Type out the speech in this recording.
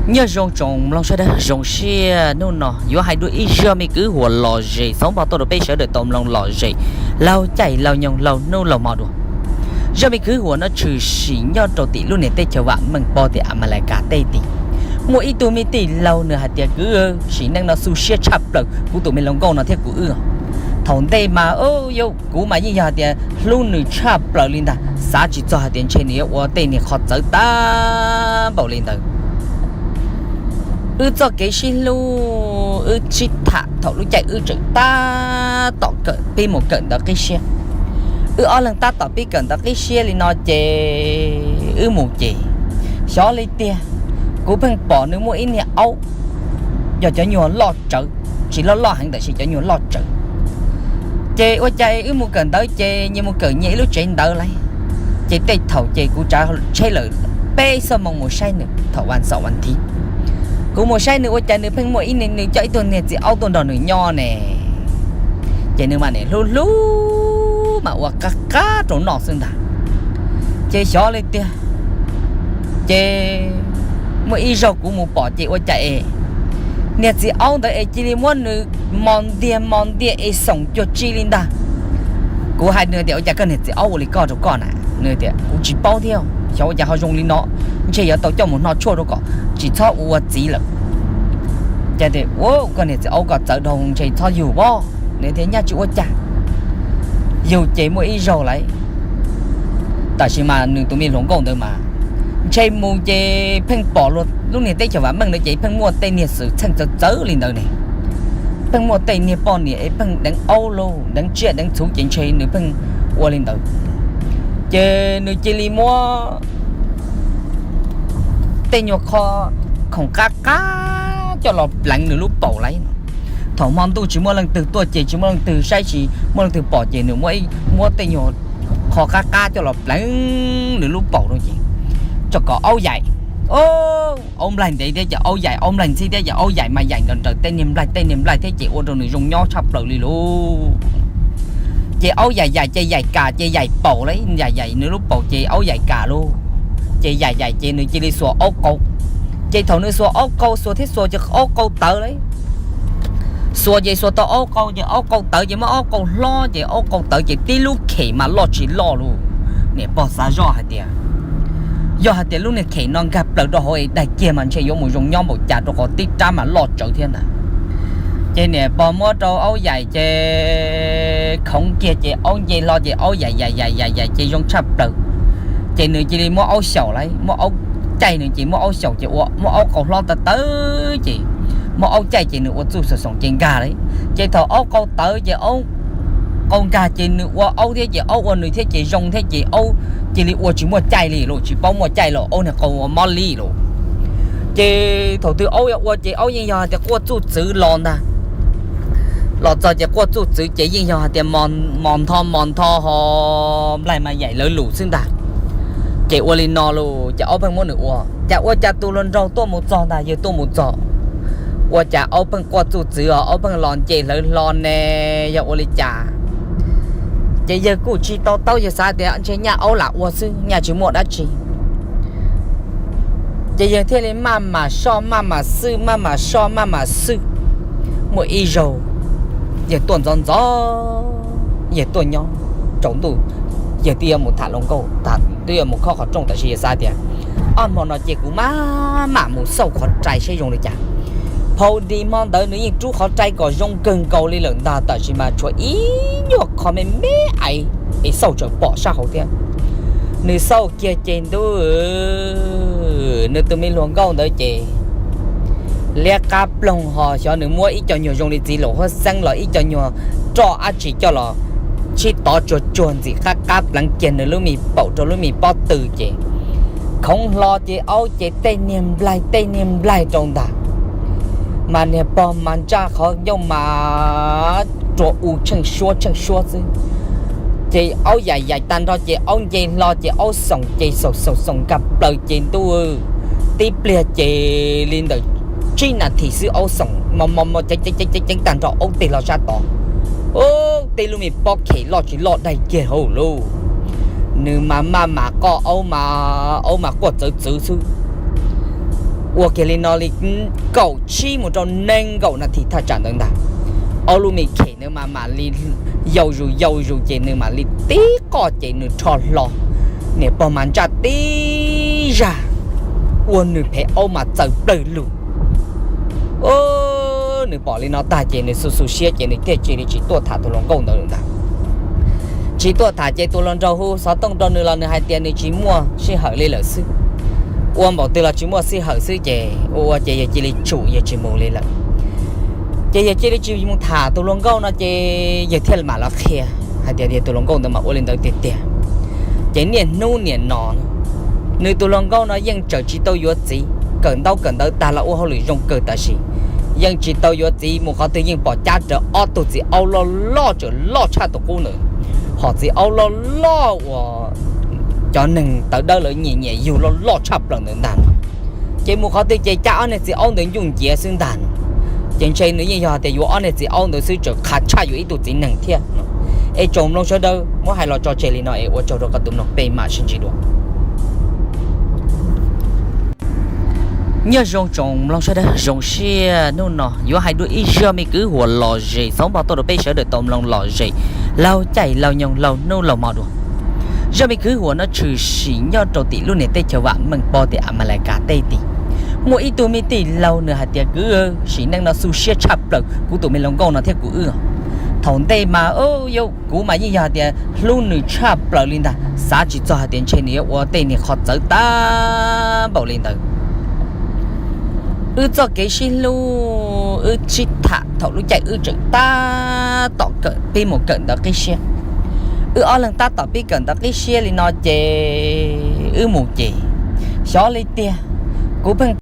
Nyob zoo tsoom mloog sawv daws, zoo siab hnub no yuav hais dua ib zaj me kwv huam lom zem xov npog tuaj rau peb sawv daws tau mloog lom zem laug caij laug nyoog laug hnub laug hmo dua. Zaj me kwv huam no tshwm sim nyob rau tim lub niag teb chaws vam meej pog tim Amelikas teb tid. Muaj ib tug me tij laug nws hais tias, kwv, sim neej no xu siab tshaj plaws kuv tus me hluas nkauj no thiab kuv wb. Thaum ntej mas kuv mas yeej yog hais tias hlub nws tshaj plaws li ntag, xav tsis txog hais tias ntshe nws yuav ua tej niag qhov txawv tag npaum li ntawd. Wb txoj kev sib hlub wb sib tham thaum lub caij wb tseem tab tom kawm pib mus kawm ntawv qib siab. Wb ob leeg tab tom pib kawm ntawv qib siab li no ces wb mus ces xyov li tiag, kuv pheej pom nws muaj ib niag aub, yog cov nyuag loj tsawv, tsis loj loj heev tab sis cov nyuag loj tsawv. Ces ua cas wb mus kawm ntawv ces nyias mus kawm nyias ib lub tsev ntawv lauj. Ces tej thaum ces kuv tsav tsheb lawm peb xuab moos mus saib nws thaum vas xaum vas thiv. Kuv mus saib nws ua cas nws pheej muaj ib, nws coj ib tug niag txiv aub tuaj nrog nws nyob ne. Ces nws mas nim hlub hlub mas ua qab qab rau noj xwb ntag. Ces xyov li tiag, ces muaj ib zaug kuv mus pom ces ua cas es niag txiv aub ntawd es cia li muab nws mos ntiag mos ntiag es xoom cuag tsi li ntag. Kuv hais nws tias, ua cas koj niag txiv aub ua li koj rau koj na? Nws tias, kuv tsis paub thiab, xyov ua cas ho zoo li no, ntshe yuav tau coj mus hno tshuaj rau kom tsis txhob ua ua txiv lawm. Ces tias, ua koj niag txiv aub, koj txawv dhau, ntshe txhob yug as. Nws tias, nyaj tsis ua cas. Yug ces muaj ib zaug lauj, tab sis mas nws tus me hluas nkauj ntawd mas ntshe mus ces pheej pom lub niag teb chaws vam meej ntawd ces pheej muaj tej niag xwm txheej txawv txawv li ntawd ne. Pheej muaj tej niag poj niam es pheej deev aub lauj, deev tsiaj deev txhu ces ntshe nws pheej ua li ntawd. Ces nws cia li muab tej nyuag qho khoom qab qab coj los pleev nws lub paum lauj. Thaum hmo ntuj tsis muaj leej twg tuaj ces tsis muaj leej twg saib, tsis muaj leej twg pom ces nws muab tej nyuag qho qab qab coj los pleev nws lub paum no ces tso kom aub yaim, aub nplaig ntev thiab ces aub yaim, aub nplaig ntxhib thiab ces aub yaim mas yaim nraws nraws tej niag nplaig tej niag nplaig thiab ces ua rau nws zoo nyob tshaj plaws li lauj. Ces aub yaim yaim ces yaim kam ces yaim paum lauj, yaim yaim nws lub paum ces aub yaim kam lauj. Ces yaim yaim ces nws cia li xuas aub qau. Ces thaum nws xuas aub qau, xuas thiab xuas ces aub qau tawv lauj. Xuas ces xuas tau aub qau ces aub qau tawv ces muab aub qau hlob ces aub qau tawv ces tib lub khem mas loj tsis loj lauj. Niam pog xav zoj hais tias, yog hais tias lub niag khem no nkag plaws rau hauv es daig kiag mas ntshe yuav mus zoo nyob npaum cas rau qhov tib rab mas loj tsawv thiab ntag. Ces niam pog muab rau aub yaim ces khoov kiag ces aub nce hlo ces aub yaim yaim yaim yaim yaim ces zoo tshaj plaws. Ces nws cia li muab aub xyaum lauj, muab aub caij nws ces muab aub xyaum ces ua muab aub qau hlob tawv tawv ces muab aub caij ces nws ua txuj xoom xoom ces nkag lauj. Ces thaum aub qau tawv ces aub qau nkag ces nws ua aub thiab ces aub ua nws thiab ces zoo thiab ces aub cia li ua tsis muaj caij li lauj, tsis paub muaj caij los aub niag qau ua mob li lauj. Ces thaum twg aub yuav ua ces aub yeej yog hais tias quaj txuj txwv los ntag. Los txog ces quaj txuj txwv ces yeej yog hais tias mos ntho mos ntho ho nplaig mas yaim lawv lus xwb ntag. Ces ua li no lauj, ces aub pheej muab nws ua, cas ua cas tus hluas nraug tuaj mus txog ntag, yawg tuaj mus txog, ua cas aub pheej quaj txuj txwv os, aub pheej los nce hlawv hlo ne, yog ua li cas? Ces yawg kuj tsis to taub, yawg xav tias ntshe nyaj aub lam ua xwb, nyaj tsis muaj dab tsi. Ces yawg thiaj li maj mam soj maj mam xwj, maj mam soj maj mam xwj. Muaj ib zaug yawg tuaj ntxov ntxov, yawg tuaj nyob tsaus ntuj, yawg twb yuav mus tham hluas nkauj, twb yuav mus khob qhov rooj, tab sis yawg xav tias ob hmo no ces kuv maj mam mus xauj qhov rai saib zoo li cas. Phau di hmo ntawd nws yeej rub qhov rai kom zoo kawg nkaus li lawm ntag, tab sis mas tshuav ib nyuag qho me me aiv es xauj tseem pom sab hauv thiab. Nws xauj kiag ces ntuj, nws tus me hluas nkauj ntawd ces liab qab ploog ho xyov nws muab ib co nyuag zoo li txiv laum huab xeeb los ib co nyuag roj dab tsi coj los sib tov tsuag tsuag ntxim qab qab pleev kiag nws lub me paum rau lub me pob tw ces khoov hlo ces aub ces tej niag nplaig tej niag nplaig rau ntag. Mas niag pog mas ntsaj qhov ncauj mas rua u tsheej suab tsheej suab xwb. Ces aub yaim yaim tag nrho ces aub nce hlo ces aub xoom ces xoom xoom xoom nkag plaws ces ntuj, tib pliag ces li ntawm tsib nas this xwb aub xoom mos mos mos ceev ceev ceev tag nrho aub tig hlo sab tod. Ub, tib lub me pob khem loj tsis loj daig kiag hauv lauj. Nws mas maj mam qoj aub mas aub mas quaj txawv txwv xwb. Ua kiag li no li kaum tsib mus rau nees nkaum nas this thaj tsam ntawd ntag, ob lub me khem ntawd mas mam li yau zus yau zus ces nws mam li tib qoj ces nws rho hlo, niam pog mas ntsaj tib zaj, ua nws phev aub mas txaws plawg lug. Nws pom li no tag ces nws xu xu siab ces nws thiaj cia li tsis tuaj tham tus hluas nkauj ntawd lawm ntag. Tsis tuaj tham ces tus hluas nraug hu xov tooj rau nws los nws hais tias nws tsis muaj sij hawm li lawm xwb. Ua npaum twg los tsis muaj sij hawm xwb ces ua ua ces yawg cia li tsum yawg tsis mus li lawm. Ces yawg cia li tsis mus tham tus hluas nkauj no ces yawg thiaj mam los qhia hais tias tus hluas nkauj ntawd mas ua li ntawd tiag tiag. Ces niaj hnub niam no nws tus hluas nkauj no yeej tseem tsis tau yuav txiv, kawm ntaub kawm ntawv tag los ua hauj lwm zoo kawg tam sim, yeej tsis tau yuav txiv, mus qhov twg yeej pom cab rawv ob tug txiv aub loj loj tseem loj tshaj tus qub ntawd, hom txiv aub loj loj uas cov neeg tawv dawb lawv nyiam nyiam yug loj loj tshaj plaws ntawd ntag no. Ces mus qhov twg ces cab ob niag txiv aub ntawd ncuj nciav xwb ntag no. Ces ntshe nws yeej yog tias yuav ob niag txiv aub ntawd xwb tseem qhav tshaj yuav ib tug txiv neeg thiab. Es tsoom mloog sawv daws muab hais los tso tseg li no es ua tsaug rau koj tus mloog, peb mam sib ntsib dua. Nyob zoo tsoom mloog sawv daws, zoo siab hnub no yuav hais dua ib zaj me kwv huam lom zem xov npog tuaj rau peb sawv daws tau mloog lom zem laug caij laug nyoog laug hnub laug hmo dua. Zaj me kwv huam no tshwm sim nyob rau tim lub niam teb chaws vam meej pob tim Amelikas teb tid. Muaj ib tug me tij laug nws hais tias, kwv, sim neej no xu siab tshaj plaws kuv tus me hluas nkauj no thiab kuv wb. Thaum ntej mas kuv mas yeej yog hais tias hlub nws tshaj plaws li ntag, xav tsis txog hais tias ntshe nws yuav ua tej niag qhov txawv tag npaum li ntawd. Wb txoj kev sib hlub wb sib tham thaum lub caij wb tseem tab tom kawm pib mus kawm ntawv qib siab. Wb ob leeg tab tom pib kawm ntawv qib siab li no ces wb mus ces xyov li tiag, kuv pheej